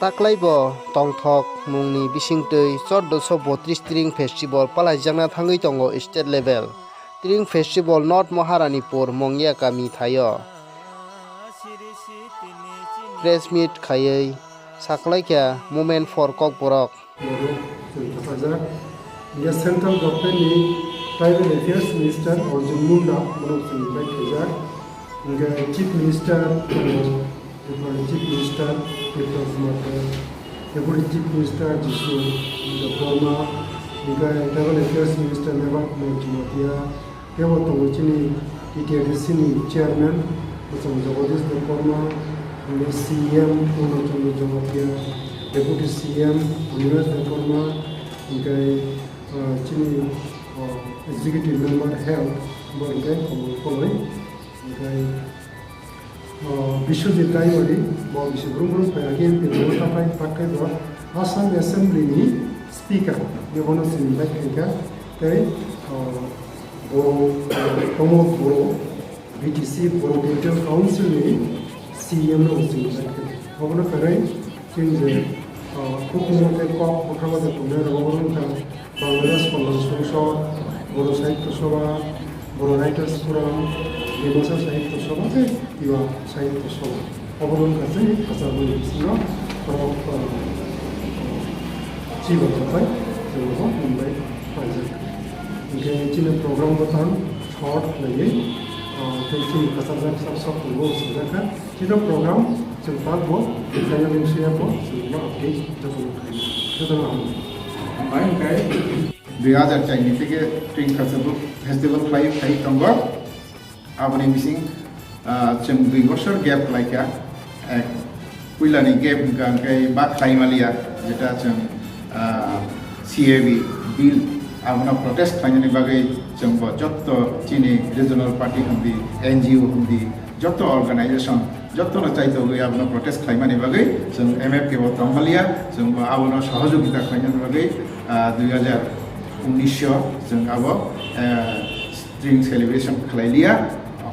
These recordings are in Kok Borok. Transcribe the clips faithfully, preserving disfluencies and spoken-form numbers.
Taklaibo tongthok mungni bisingtwi chordoso botris Tring Festival palaijakna thangwi tongo state level. Tring Festival North Maharanipur Mongya kami thaio press meet khaiwi saklaikha Movement for Kokborok. Borok chwng thapajak. India Central Government ni Tribal Affairs Minister Arjun Munda borok chwng invite khaijak. Hingke Chief Minister, uh, Deputy Chief Minister Biplab Kumar Deb, Deputy Chief Minister Jishu Debbarma, hingke Tribal Affairs Minister Mevar Kumar Jamatia, tebo tongo chini T T R D C ni Chairman, Bosong Jagadish Debbarma, hingke C M Purno Chandra Jamatia, Deputy C M Animesh Debbarma, hingke, uh, chini, uh, Executive Member Health, bo hingke Komol Koloi, hingke, uh, Biswajit Daiwari, bo bisi brum brum phai age M P rok ta phai, ta khe bo Assam Assembly ni Speaker, bebono chini invite khaikha, tei, uh, bo, uh, Pramod Boro, B T C Boro Digital Council ni C M rok chini invite khaikha. Obono kwrwi chini je, uh, hukumu tei kok bwkha bai tongnai rok obono wngkha Bangladesh Kalyan Songsad, Boro Sahitya Sabha, Boro Writers Forum, Dimasa Sahitya Sabha tei Tiwa Sahitya Sabha. Obono wngkha chini khachagwi bisingo borok, uh, chiba japai chwngno bo mumbai paijak. Hingke chini program bo tang short khlaiwi, uh, tei chini khachajak sak sak tongo swijak kha. Chini program chwng tak bo khaina ning siya bo chwng bo update jotono khaina. Jotono hambai. Hambai hingke. Dui hajar char ni theke Tring Festival, festival khlai, khlai tongo. Aboni bising, ah, chwng dui bosor gap khlaikha. Eh, puilani gap hwnkha hwnkhe ba khlai maliya, jeta chwng, ah, C A B bill abono protest khlainani bagwi chwng bo jotto chini regional party hwndi, N G O hwndi, jotto organization, jottono chaitogwi abono protest khlaimani bagwi chwng M F K bo tongmaliya, chwng bo abono sohojogita khlainani bagwi, ah, dui hajar unis o chwng abo, eh, Tring celebration khlai liya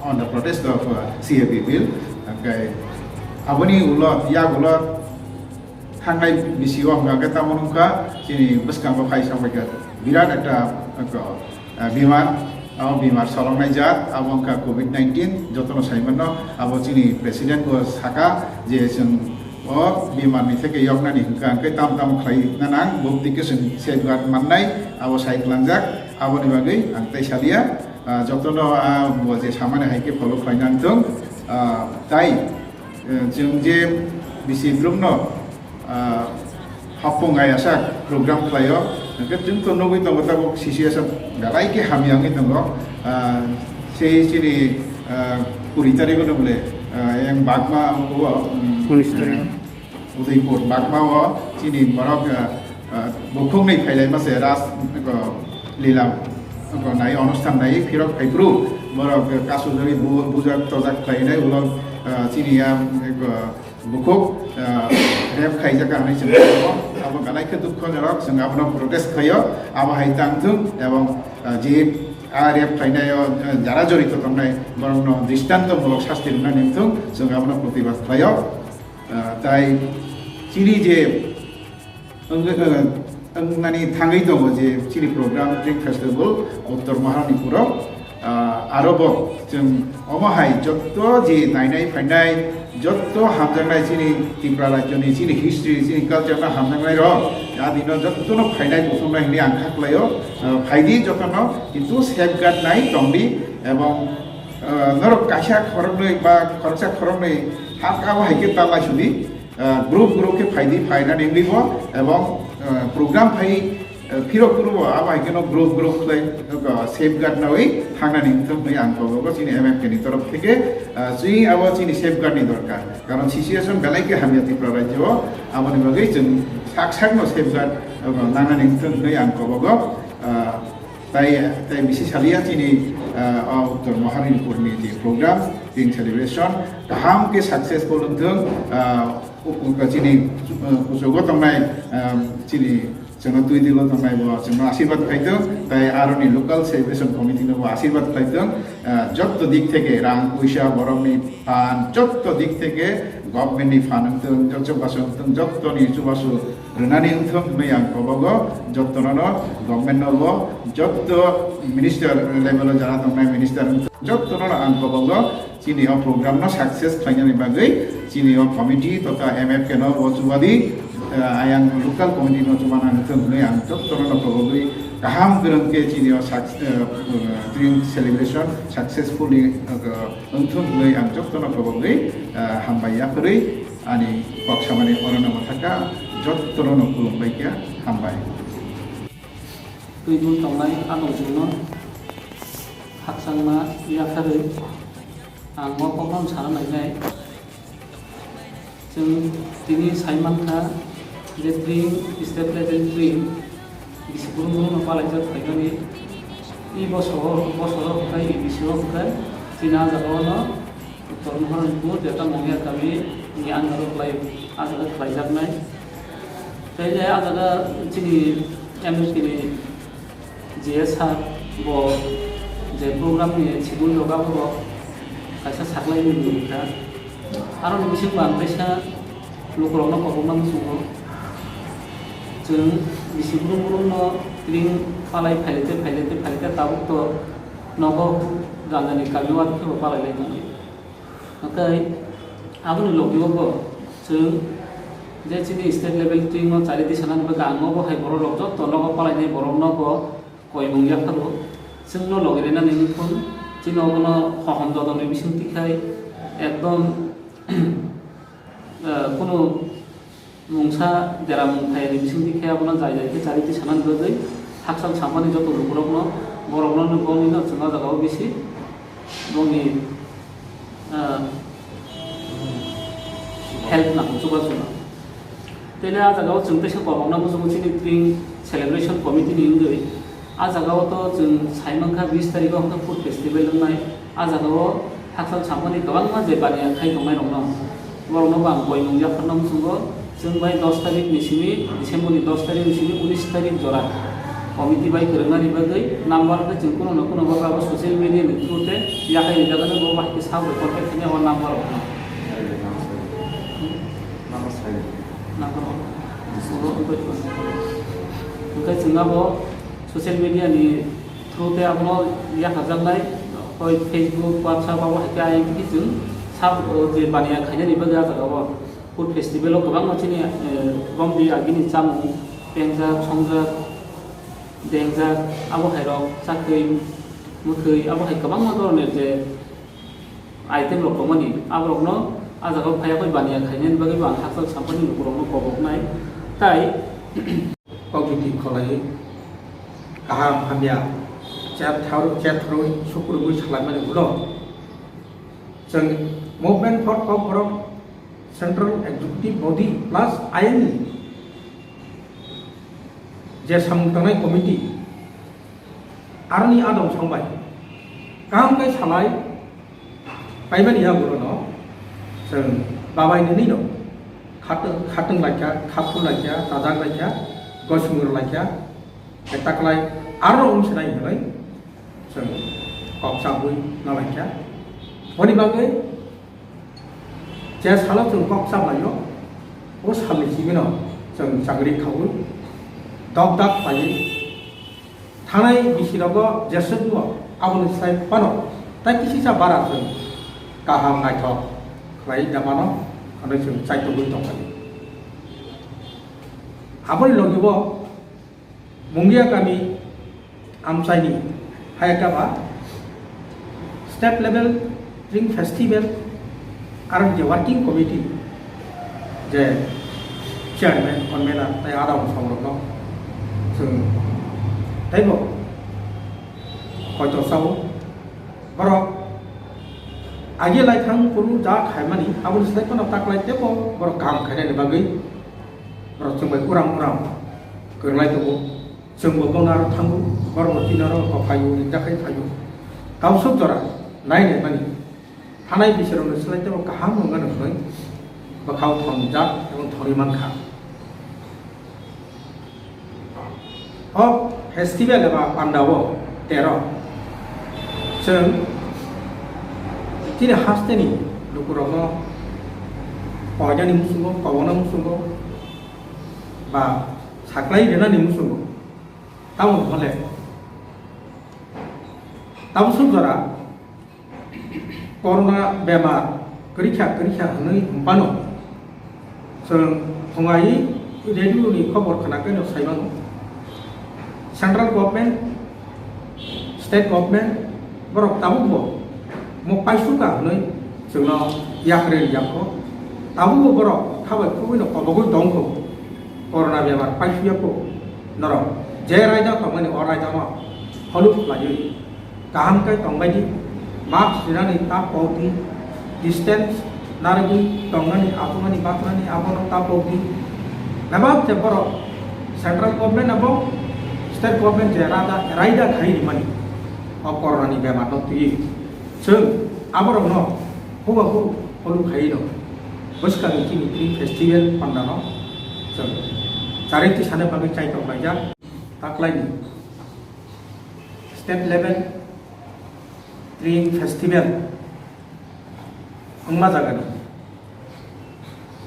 on the protest of, uh, C A B bill. Hingke aboni ulo, yak ulo thangnai bisi o hingka khe tamo wngkha chini bwskango phai sambai kha birat ekta, ekta, uh, bimar, abo bimar solongnai jat, abo wngkha covid nineteen, jotono sai mano, abo chini president bo saka je chwng o bimar ni theke yoknani hingka hingke tam tam khlai na nang, bo twi khe chwng safeguard mannai, abo sai kwlangjak, aboni bagwi ang tei salia. Ah, jotono, ah, bo je samani hai khe follow khlai nang thung. Ah, tai, eh, chwng je bisi brumno, ah, hapung ai asa program khlaio, hingke chwng to nugwi tongo tabuk situation belai khe hamya wngwi tongo. Ah, sei chini, ah, kuri tarikh no bole, ah, yang bagma o, um, Unis tarikh. Udaipur bagma o chini borok, ah, ah, bukhukni phailai mase Ras, ko, Lila, ko, nai onusthan nai phirok phaiphuru borok, ah, kasujagwi bu-, bujak tojak khlainai ulo, ah, chini ya, ko, bukhuk, ah, rape khlaijak hinwi chwng abo belai khe dukhojonok, chwng abono protest khlaio, abo hai tang thung ebong, ah, je a rape khlainai o, ah, jara jorito tongnai borokno dristantomulok sasti rwna nang thung, chwng abono protibad khlaio. Ah, tai chini je wng-, wng-, wngnani thangwi tongo je chini program Tring Festival Uttor Maharanipuro, ah, aro bo chwng omo hai jotto je nainai phainai jotto hamjaknai chini Tripura rajyoni chini history chini culture no hamjaknai rok adino jottono phainai kuthumnai hinwi ang kha khlaio, ah, phaidi jottono kintu safeguard nai tongdi ebong, ah, norok kaisa khoroknwi ba khoroksa khoroknwi hakha o hai khe ta laisudi. Ah, group group khe phaidi, phainani wngwi bo, ebong, ah, program phai, ah, phirok phuru bo, abo hai kheno group group khlai, ah, safeguard nawi thangnani wngthok hinwi ang kobogo chini M F K ni torof theke, ah, chini abo chini safeguard ni dorkar. Karon situation belai khe hamya Tripura rajyo o, aboni bagwi chwng sak sakno safeguard, ah, nangnani wngthok hinwi ang kobogo. Ah, tai, tai bisi salia chini, ah, o Uttor Maharanipur ni je program, Tring celebration, kaham khe successful wngthok, ah, Chini, uh, kuchugo tongnai, um, chini chwngno twi dilo tongnai bo chwngno asirwad khlaitwng, tai aroni local celebration committee no bo asirwad khlaitwng, uh, jotto dik theke rang puisa borokni phan jotto dik theke Government ni phan wngthung, jotto chubasu wngthung, jotto ni chubasu rwnani wngthung hinwi ang kobogo jotto no government no bo jotto minister level o jara tongnai minister wngthung jotto no ang kobogo chini o program no success khlainani bagwi chini o committee totha M F K no bo chubadi, eh, ayang local committee no chubana wngthung hinwi ang jotto no kobogwi kaham kwrwng khe chini o suc-, eh, drink celebration successfully, eh, wngthung hinwi ang jotto no kobogwi, eh, hambai yaphurwi. Ani kok samani orono mwthaka, jottono no khulumbai kha, hambai. Twi dun tongnai adong chwngno khakchangma yapharwi ang o kokno sana nainai. Chwng tini sai mankha je tring, state level tring, bisi burung burung no palaijak phaimani. I bosoro, bosoro hwnkhe, i bisio hwnkhe, chini a jagao no Uttor Maharajpur, jeta Mongya kami ni under o khlai, a jaga khlaijaknai. Tei le a jaga chini M F K ni G S sir bo je program ni schedule rok abo bo kaisa saklai ni nini kha. Aro ni bising bo ang kaisa lukurokno kobokna muchungo. Chwng bisi burung burung no tring palai phailai tei phailai tei phailai khe tabuk to nogo jani jani kami o khe bo palai lai tongdi. Hwnkhe aboni logi o bo chwng je chini state level tring o chari di sanani bagwi ang nogo hai borok rok jotto nogo palainai borok nogo koimung yapharo chwngno logi rwnani wngkha chini obono hohom dodolni bising tikhai ekdom, eh, kunu mungsa deramung phaiyani bisingtwi khe abono jai jai khe chari twi sanani bagwi hakchal sampani joto lukurokno borokno bongni no chwng o jagao bisi bongni, ah, help nango chubachu no. Tei le a jagao chwng teisa kobokna muchungo chini tring celebration committee ni wngwi. A jagao to chwng sai mankha bis tarikh o hwnkhe food festival wngnai. A jagao hakchal sampani kwbangma je baniya khai tongnai rokno, borokno bo ang koimung yapharna muchungo. Chwng bai dos tarikh ni simi, December ni dos tarikh ni simi unis tarikh jora committee bai kwrwngnani bagwi number khe chwng kuno no kuno bo abo social media ni through te yakhai rijak, bo bai khe sabo contact khainai o number rok no. Number sai. Number rok. Hwnkhe chwng abo social media ni through te abono yakarjaknai, hoi Facebook, WhatsApp abo hai khe ayang khe chwng sab, o, je baniya khainani bagwi ah jaga o food festival o kwbangma chini, eh, romdi agini chamung, pengjak, songjak, dengjak, abo hai rok chakri, mwkhwi, abo hai kwbangma doroner je item rok tongmani, aborokno ah jaga o phaiya khe baniya khainani bagwi bo ang hakchal sampani lukurokno koboknai. Tai Kok biti kholaiwi kaham hamya chetharwi, chetharwi sukurubui salaimani ulo chwng Movement for Kokborok Central Executive Body plus ayang ni je samung tangnai committee aroni adong songbai kaham khe salai paimani yagulono chwng babai nini no khatwng, khatwng laikha, khaphu laikha, chajak laikha, gosimung laikha, taklai aro wng sinai hinwi chwng kok chabwi nalaikha. Boni bagwi je salo chwng kok chablaio, o salni simi no chwng chakri khaui dok dak paiwi Thanai bisi rogo jeswk bo aboni slai phano tai kisisa bara chwng kaham naithok khlai da mano, hwnwi chwng chaitogwi tongkha. Aboni logi bo Mungia kami amchaini hayakaba state level Ring festival aro je working committee je chairman, convener tai ada bosong rokno chwng taibo koito sao borok agi lai thang phuru ja khaimani aboni slai phano taklai tebo borok kaham khainani bagwi borok chwng bai uram uram kwrwlai tongo. Chwngbo bono aro thango, borokbo tini oro kok phaio, rijak khai phaio. Kausuk jora nai naimani thanai bisirokno swlai tebo kaham wngmano hwnwi bwkhao thongjak eba thongwi mankha. O festival eba pandao tero chwng chini hasteni lukurokno koinani muchungo, kobona muchungo, ba saklai rwnani muchungo. Tamo hole, tamo suk jora corona bemar kwrwikha kwrwikha hwnwi hwnphano, chwng phungai radio ni khobor khna khe no sai mano. Central government, state government borok tabuk bo mo paisuka hwnwi chwngno yakrwi riyakho. Tabuk bo borok khabai khugwi no kobogwi tongkho. Corona bemar paisuyakho norok je raida tongmani o raida no follow khlaiwi kaham khe tongbai di, mask rinani ta pok di, distance narwgwi tongnani, achuknani, bachnani abono ta pok di. Bebak je borok central government abo state government je raida, raida khai rimani o corona ni bemar no twiwi chwng aborok no hubahu follow khai no bwskang ni chini Tring festival panda no chwng charikti sana bagwi chaitok laijak taklai ni. State level Tring festival wngma jagani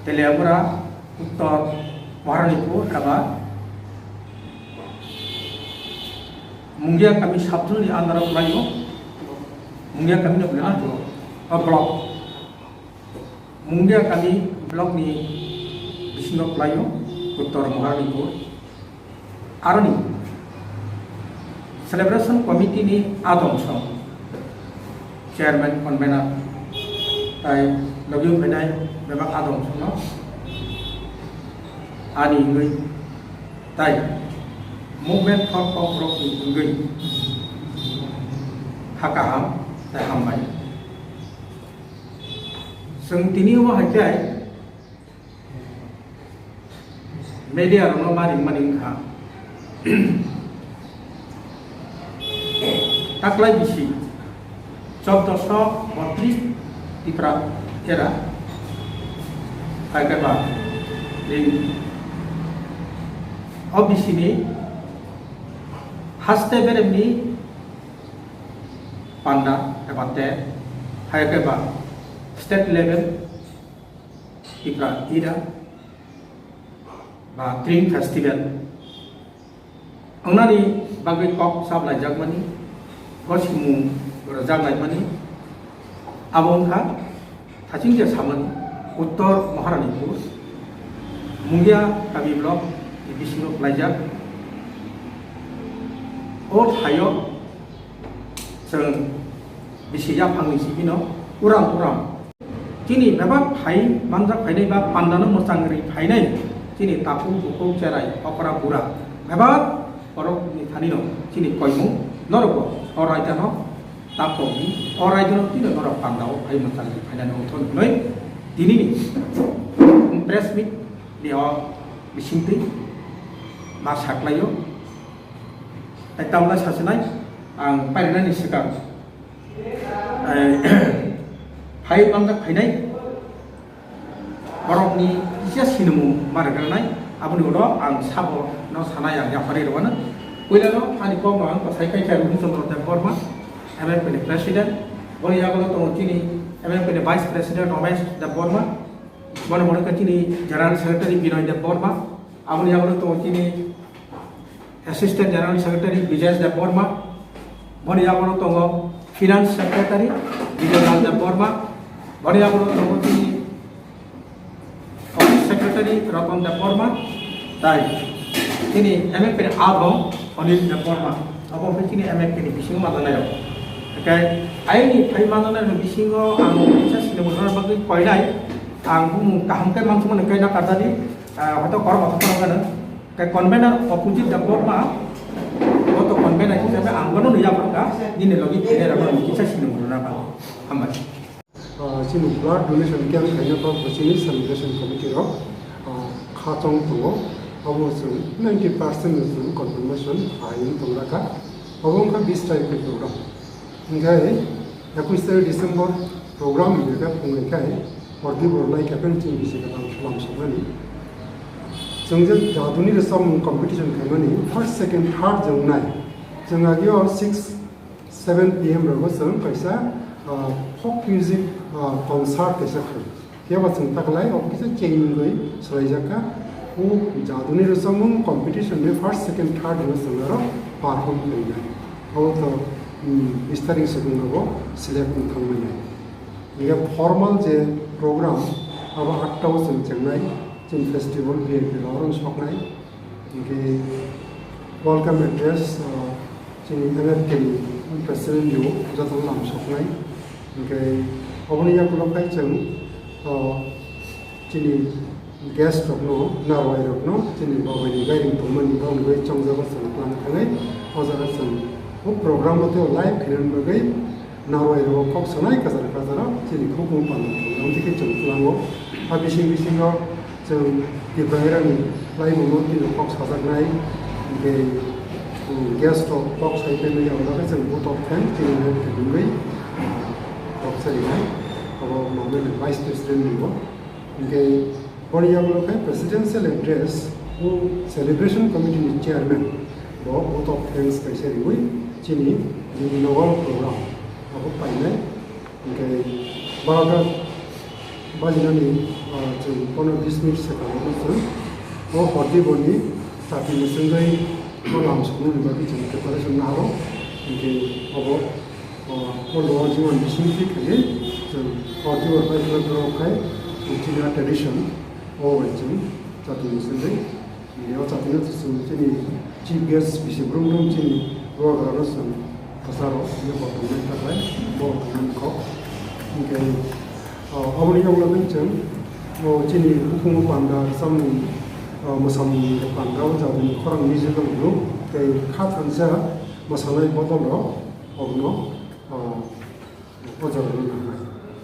Teliamura, Uttor Maharanipur eba Mungia kami sabdul ni under o khlaio. Mungia kami no khlaina o block. Mungia kami block ni bisingo khlaio Uttor Maharanipur. Aroni celebration committee ni adong song chairman, convener tai logi phainai bebak adong song no ani hingwi tai movement for cockroach ni hingwi hakaham tai hambai. Chwng tini o hai khe media rokno ma ringmani wngkha. Taklai bisi chobdosho botris Tipra era hai khe ba ring o bisi ni haste beremni panda eba te hai khe ba state level Tipra ira ba Tring festival wngnani bagwi kok saplaijakmani, gosimung rwjaklaimani, abo wngkha thachingya samani Uttor Maharanipur Mungia Kabi block ni bisingo khlaijak. O thaio chwng bisi yaphangni simi no uram uram chini bebak phai manjak phainai ba pandano mwchang ri phainai chini takhuk bukhuk cherai okra bura bebak borok ni thani no chini koimung norok bo o raida no tapok di o raida no tino norok panda o phai mwchang ri phainani ongthon hinoi tini ni press meet ni o bisingtwi ma saklaio. Tai tamla sasinai ang parinani swkang. Ai, phai manjak phainai borokni kisa sinimung ma rwgranai, aboni ulo ang sabo no sanai ang yapharwi rwmano. Puilano ani kokno ang kwsai kaitor Ruhi Chandra Debbarma, M M P ni President, boni yagulo tongo chini M M P ni Vice President Ramesh Debbarma, boni boni khe chini General Secretary Binoy Debbarma, aboni yagulo tongo chini Assistant General Secretary Bijesh Debbarma, boni yagulo tongo Finance Secretary Bijoy Lal Debbarma, boni yagulo tongo chini Office Secretary Ratan Debbarma, tai chini M M P ni adong Anil Debbarma, abo khe chini M M P ni bisingo manjanai rok. Hwnkhe ayini phai manjanai rok bisingo ang kisa sinimung rwna bagwi koinai, ang bumung kaham khe mansukmani khe na karjadi, ah, hoito kormo thangma rok gana. Khe convener opposite Debbarma, bo to convener hisabe ang bono no yapharkha, nini logi phairai rokno kisa sinimung rwna bagwi. Hambai. Ah, chini blood donation camp khaina bagwi chini celebration committee rok, ah, kha chong tongo. Abo chwng ninety percent ni chwng confirmation khai wng tong lakha. Abo wngkha bis tarikh ni program. Hingkhai ekush tarik December program hingkhe phungai khai hordi borlai khe pheng chini bisi kwtal lamsokmani. Chwng je jaduni rwchapmung competition khaimani first, second, third je wngnai. Chwng agio six, seven P M rogo chwng kaisa, ah, folk music, ah, concert kaisa khlai. Phiya ba chwng taklai o kisa change wngwi swlaijakha. O jaduni rwchapmung competition ni first, second, third hwnwi chwng aro perform khainai. Abo to, um, bis tarik swkang abo select wng thangmani. Hinkhe formal je program abo atta o chwng chengnai, chini festival V I P rok aro soknai. Hinkhe welcome address, uh, chini M F K ni president rok jotono lam soknai. Hinkhe oboni yagulo khai chwng, uh, chini guest rokno, narwai rokno, chini babaini gairing tongmani bagwi chongjago chwng plan khanai. O jaga chwng o program o tei live khainani bagwi narwai rok kok sanai kwcharo kwcharo chini hukumu panda program tei khe chwng tlango. A bising bisingo chwng Tiprairani laibuma tino kok sajaknai, hinkhe, um, guest rok kok sai phaimani yago bagwi chwng vote of thanks chini wngwi kok sarinai. Abo Mamani vice president ni bo. Hinkhe boni yagulo khe presidential address o celebration committee ni chairman bo vote of thanks kaisa riwi chini inaugural program abo painai. Hinkhe barota bajinani, ah, chwng pono bis minute swkang o chwng o horti boni chati mwswngwi o lam soknani bagwi chwng preparation naro. Hinkhe obo, ah, o lower Jiwan bising twi khaiwi chwng horti bo bai khwlai borok khai chini tradition o bai chwng chati mwswngwi. Bini o chati no chwng chini chief guest bisi brum brum chini borok rok no chwng kwcharo bini kotor nai taklai bo tongmani kok. Hinkhe, o, aboni yagulo tei chwng o chini hukumu panda rwchapmung, o, mwsamung panda o jagani khorang musical group tei kha thansa mwsanai bodol rok obono, o, o jaga no nangnai.